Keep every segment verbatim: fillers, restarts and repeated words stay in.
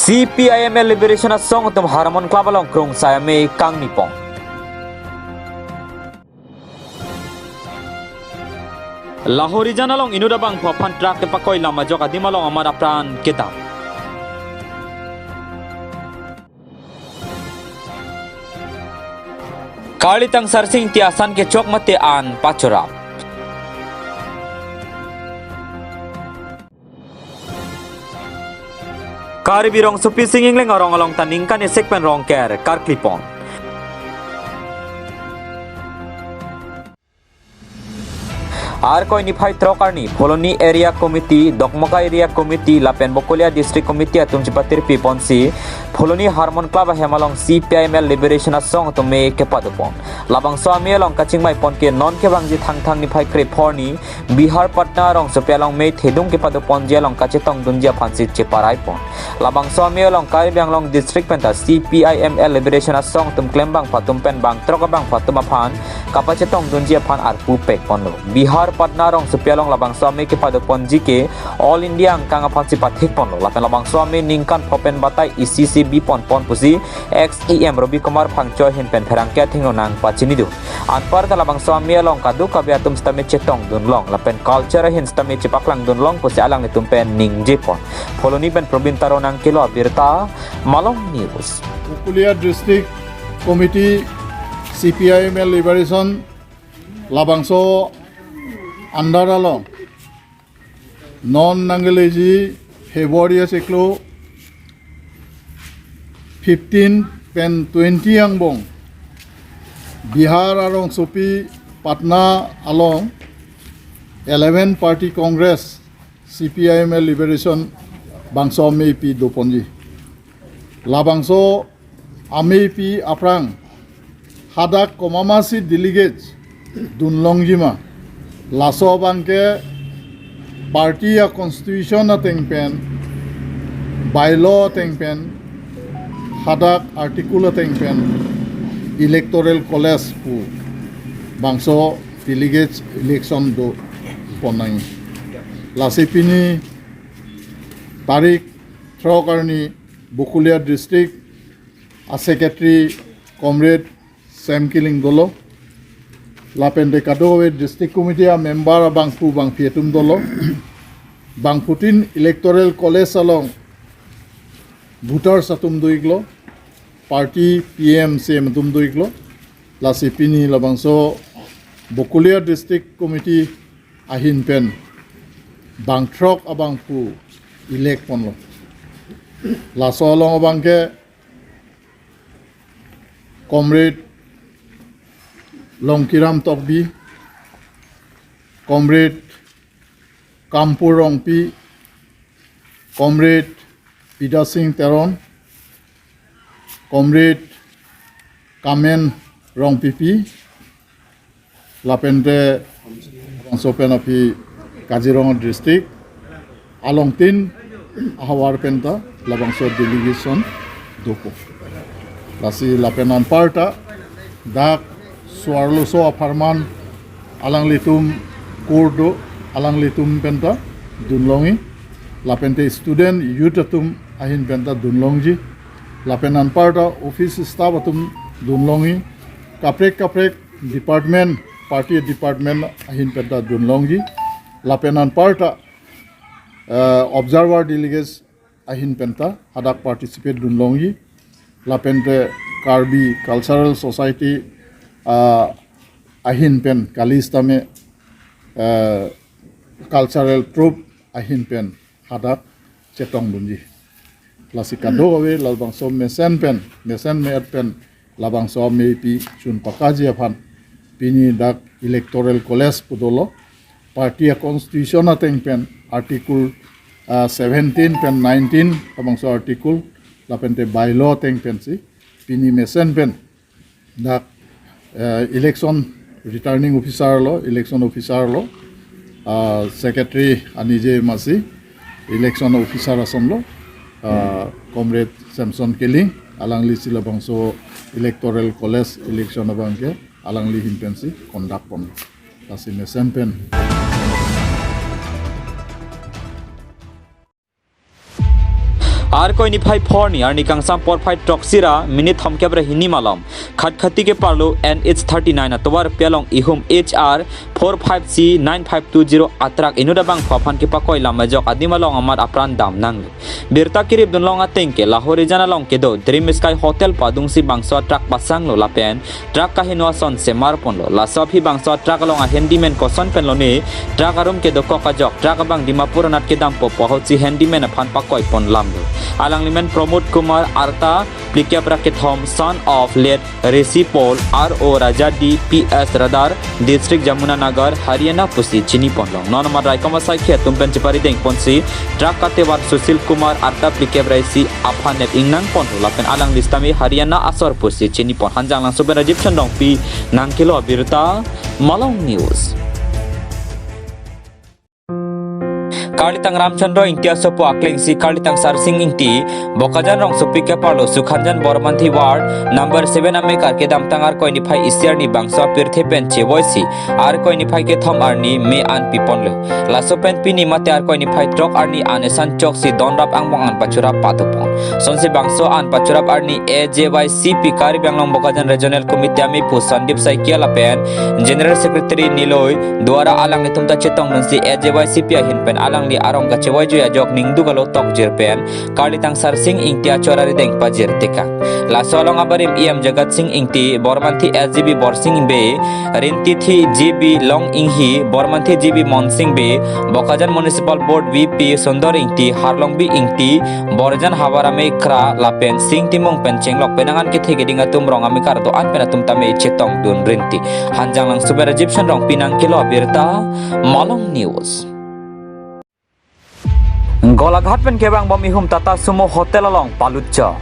C P I M L Liberation Asong atum Harmon Club along krungsai amei kangni pon. Lahorijan along inut abangphu aphan truck kepakoi lam ajok adim along amat apran kedam. Karli Tangsar Sing Ingti asan kechok mate an pachorap. Karbi rongsopi Singingleng arong along ta ningkan esek pen rongker karkli pon. Arkoi niphai throk arni Phuloni Area Committee, Dokmoka Area Committee lapen Bokolia District Committee atum chepatirpi ponsi Phuloni Harmon Club ahem along C P I M L Liberation Asong atum amei kepado pon. Labangso amei along kachingvai pon ke non kevangji Thangthang niphai krepho arni Bihar Patna rongsopi along mei thedung kepado ponji along kachetongdunji aphansi cheparai pon. Labangso amei along Karbi Anglong District penta C P I M L Liberation Asong atum klembangphu atum pen bangthrok abangphu atum aphan kapachetongdunji aphan arpu pek ponlo. Bihar Patna rongsopi along labangso amei kepado ponji ke All India angkang aphansi pathik ponlo. Lapen labangso amei ningkan pho pen batai isi si bi pon pon pusi ex E M Robi Kumar Phangcho ahin pen pherangke athengno nangpachinidun. Anparta labangso amei along kadokave atum sitame chetongdunlong lapen culture ahin sitame chepaklangdunlong pusi alanglitum pen ningje pon. Phuloni pen Probin Taro nangkelo abirta, Malong News. Bokolia District Committee C P I M L Liberation labangso under along non nangkeleji February achiklo fifteen pen twenty angbong Bihar arongsopi Patna along eleven Party Congress C P I M L Liberation bangso ameipi doponji. Labangso ameipi aphrang hadak komatsi delegates dunlongji ma, laso abangke party a constitution ateng pen, bylaw ateng pen, hadak article ateng pen electoral college pu bangso delegates election dopon nang. Lasi pini tarik throk arni Bokolia District a Secretary Comrade Sam Killing dolo. Lapen de kadokave District Committee a member abangphu bangphi atum dolo. Bangphutin Electoral College along voters atum do-iklo, party P M C M atum do-iklo. Lasi pini labangso Bokolia District Committee ahin pen bangthrok abangphu elect ponlo. Laso along abangke Comrade Longkiram Tokbi, Comrade Kampur Rongpi, Comrade Pida Sing Teron, Comrade Kamen Rongpipi, lapente bangso pen aphi Kaziranga District alongtin ahavar penta labangso delegation dopo. Lasi lapen anparta dak so-arloso apharman alanglitum kur do, alanglitum penta dunlongji, lapente student youth atum ahin penta dunlongji, lapen anparta office staff atum dunlongji, kaprek kaprek department, party department ahin penta dunlongji, lapen anparta, eh, observer delegates ahin penta hadak participate dunlongji, lapente Karbi Cultural Society, ah, ahin pen kali sitame, eh, cultural troupe ahin pen hadak chetongdunji. Lasi kadokave labangso mesen pen, mesen me-et pen labangso ameipi chun pakaji aphan pini dak Electoral College pu dolo, party a constitution ateng pen article, ah, seventeen pen nineteen labangso article lapente bylaw ateng pensi pini mesen pen dak, eh, election returning officer lo, election officer lo, ah, secretary anije masi election officer ason lo, ah, Comrade Samson Killing, alanglisi labangso Electoral College election abangke alangli ahin pensi conduct pon. Lasi mesen pen. Arkoi niphai pho arni arni kangsam porphai throksi ra minute thomkep ra hini malom Khatkhati keparlo N H thirty nine atovarpi along ihum H R four five C nine five two zero atruck inut abangphu aphan kepakoi lam ajok adim along amat apran dam nanglo. Birta kirip dunlong ateng ke Lahorijan along kedo Dream Sky Hotel pu adungsi bangso atruck pasanglo lapen truck kaheno ason semar ponlo. Laso aphi bangso atruck along ahandyman koson pen lone truck arum kedokok ajok truck abang Dimapur anat kedampo pu ahutsi handyman aphan pakoi pon lamlo. Alanglimen Pramod Kumar Arta, phlikep ra kethom, son of late Rishi Paul, R O Rajadi, P S Radar, District Jamunanagar, Haryana pusi chini ponlong. Non amat raikom asaikhi atum pen chepari deng ponsi truck katevar Sushil Kumar Arta, phlikep ra isi aphan nep ingnang ponlo lapen alangli sitame Haryana asor pusi chini pon. Hanjanglangso pen Rajiv Chandrongpi nangkelo abirta, Malong News. Karlitang Ramchandra Ingti asopo aklengsi Karlitang Sarsing Ingti, Bokajan rongsopi keparlo Sukhanjan Bormanthi ward number seven amekar kedamtang Arkoi niphai isi arni bangso apirthe pen chevoisi Arkoi niphai kethom arni me an piponlo. Laso pen pini mate Arkoi niphai throk arni an esan choksi donrap angbong an pachurap padopon. Sonsi bangso an pachurap arni A J Y C P Karbi Anglong Bokajan Regional Committee amephu Sandip Saikia lapen General Secretary Niloi Duara alanglitum ta chetongdunsi A J Y C P ahin pen alangli arong kachevoijui ajok ningduk alo tokjir pen Karlitang Sarsing Ingti achor arideng pajir tekang. Laso along abarim E M Jagat Sing Ingti, Bormanthi S G B Borsing Bey, Rintithi G B Long Inghi, Bormanthi G B Monsing Bey, Bokajan Municipal Board V P Sundor Ingti, Harlongbi Ingti, Borjan Havar amekar lapen Sing Timung pen chenglok penang an kethe keding atum rong amekar do-an pen atum tame chetongdun rinti. Hanjanglangso pen Rajiv Chandrongpi nangkelo abirta, Malong News. Golaghat pen kevangbom ihum Tata Sumo Hotel along palutcho.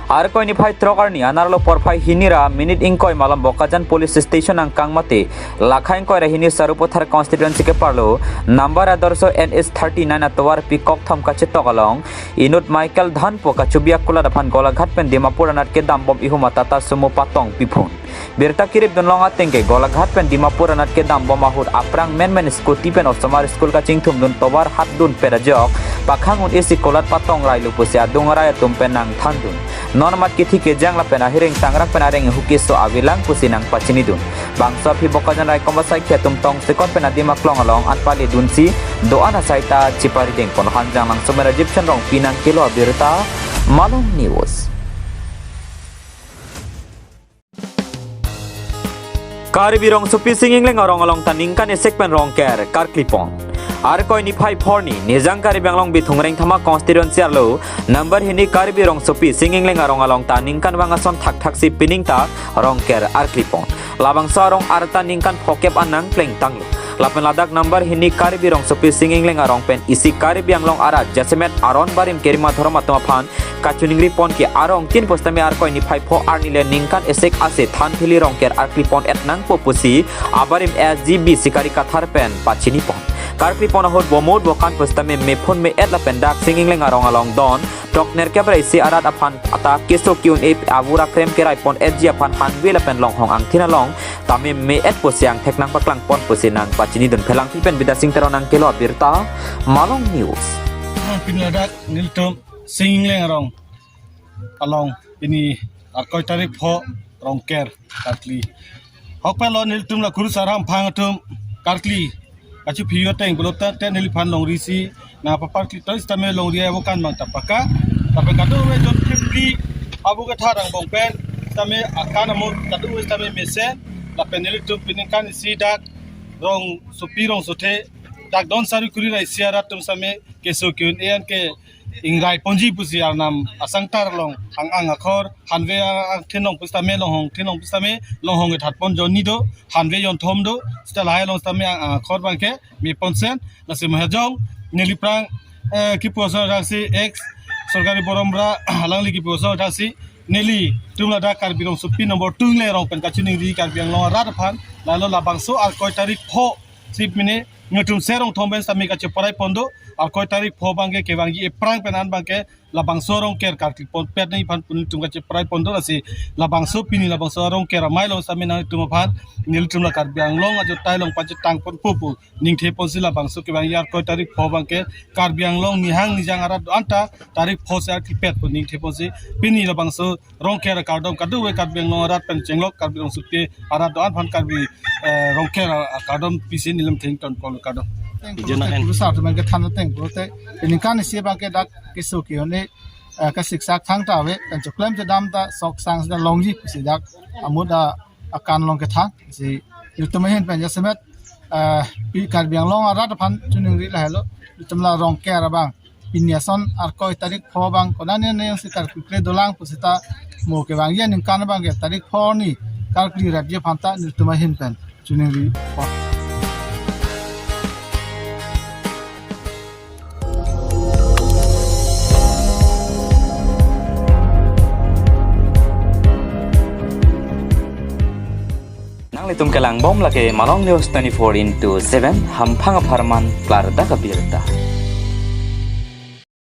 Arkoi niphai throk arni anerlo porphai hini ra minute ingkoi malom Bokajan Police Station angkang mate lakha ingkoi ra hini Sarupathar constituency keparlo number Adarsho N H thirty nine atovarpi kokthom kachetok along inut Michael Dhanpo kachubi akulat aphan Golaghat pen Dimapur anat kedambom ihum a Tata Sumo patong piphun. Birta kirip dunlong ateng ke Golaghat pen Dimapur anat kedambom ahut aphrang menmen scooty pen osomar school kachingthumdun tovar hatdun pet ajok pakhang un-e si kulat patong railo pusi adung arai atum pen nangthandun. Non amat kithi kejang lapen ahireng tangrak pen areng huki so avelang pusi nangpachinidun. Bangso aphi Bokajan raikom asaikhi atum tongsekot pen adim aklong along an paledunsi do-an asai ta chepari dengpon. Hanjanglangso pen Rajiv Chandrongpi nangkelo abirta, Malong News. Karbi rongsopi Singingleng arong along ta ningkan esek pen rongker karklipon. Arkoi niphai pho arni Nijang Karbi Anglong Bithung Rengthama constituency arlo number hini Karbi rongsopi Singingleng arong along ta ningkan vang ason thakthaksi pining ta rongker arklipon. Labangso arong arta ningkan phokep an nangplengtanglo. Lapen ladak number hini Karbi rongsopi Singingleng arong pen isi Karbi Anglong arat jasemet aron barim kerima dhorom atum aphan kachiningri pon ke arong tin pusitame Arkoi niphai pho arni le ningkan esek ase thanthili rongker arklipon et nangpo pusi abarim S G B Sikari Kathar pen pachinipon. Karklipon ahut bomut bokan pusitame mephun me-et lapen dak Singingleng arong along don throk nerkep ra isi arat aphan ata keso ke-un-e avur akrem kerai pon-etji aphan hanve lapen longhong angthin along tame me-et pusi angthek nangpaklangpon pusi nangpachinidun. Phelangpi pen Bidya Singh Teron nangkelo abirta, Malong News. Pini ladak nelitum Singingleng arong along pini Arkoi tarik pho rongker karkli. Hokpelo nelitum la kurusar hamphang atum karkli kachiphi ateng pulote neliphan longri si nangpaparkli to sitame longri avo kan bang ta paka. Lapen kadokave jon fifty abu ke tharang bong pen sitame akan amur kadokave sitame mesen. Lapen nelitum piningkan isi dak rongsopi rongsothe dak don sari kuri ra isi arat atum sitame keso ke-un-e an ke ingrai ponji pusi arnam asangtar along ang ang akhor hanve ang thin long pusitame longhong thin long pusitame longhong ethat pon jonni do hanve jonthom do sita lahai along sitame ang ang akhor bangke me ponsen lasi mahajong neli prang eh, kipu ason adak si ex sorkari borom ra alangli kipu ason adak si nelitum ladak Karbi rongsopi number two Singingleng arong pen kachiningri Karbi Anglong arat aphan lalo labangso Arkoi tarik pho sip mine nelitum serong thom pen sitame kacheparai pon do Arkoi tarik pho bangke kevangji ephrang pen an bangke labangso Rongker karkli ponpet nangji aphan pu nelitum kacheprai pon do, lasi labangso pini labangso Rongker amei along sitame nangtum aphan nelitum la Karbi Anglong ajotai along pachetang ponpo pu ningthe ponsi labangso kevangji Arkoi tarik pho abangke Karbi Anglong nihang nijang arat do-an ta tarik pho si arklipet pu ningthe ponsi pini labangso Rongker akardom kadokave Karbi Anglong arat pen chenglok Karbi Rongsopi arat do-an aphan Karbi, eh, Rongker akardom pisi nelitum thengton kol kardom. Teng Ijin pulote, ahen. Pulo sarthe abangke than ateng pulote, peningkan isi abangke dak keso ke-un-e, eh, kasiksak thangta ave, pen choklem chedam ta sok sang sida longji pusi dak amut a akan along kethan si, nelitum ahin pen jasemet, eh, pi Karbi Anglong arat aphan chiningri lahelo, nelitum la Rongker abang pini ason Arkoi tarik pho abang konane ne si karkli kle dolang pusita mo kevangji aningkan abangke tarik pho arni karkli rapji aphan ta nelitum ahin pen chiningri pon. Nanglitum kelang bom lake Malong News twenty-four into seven, hamphang apharman klardak abirta.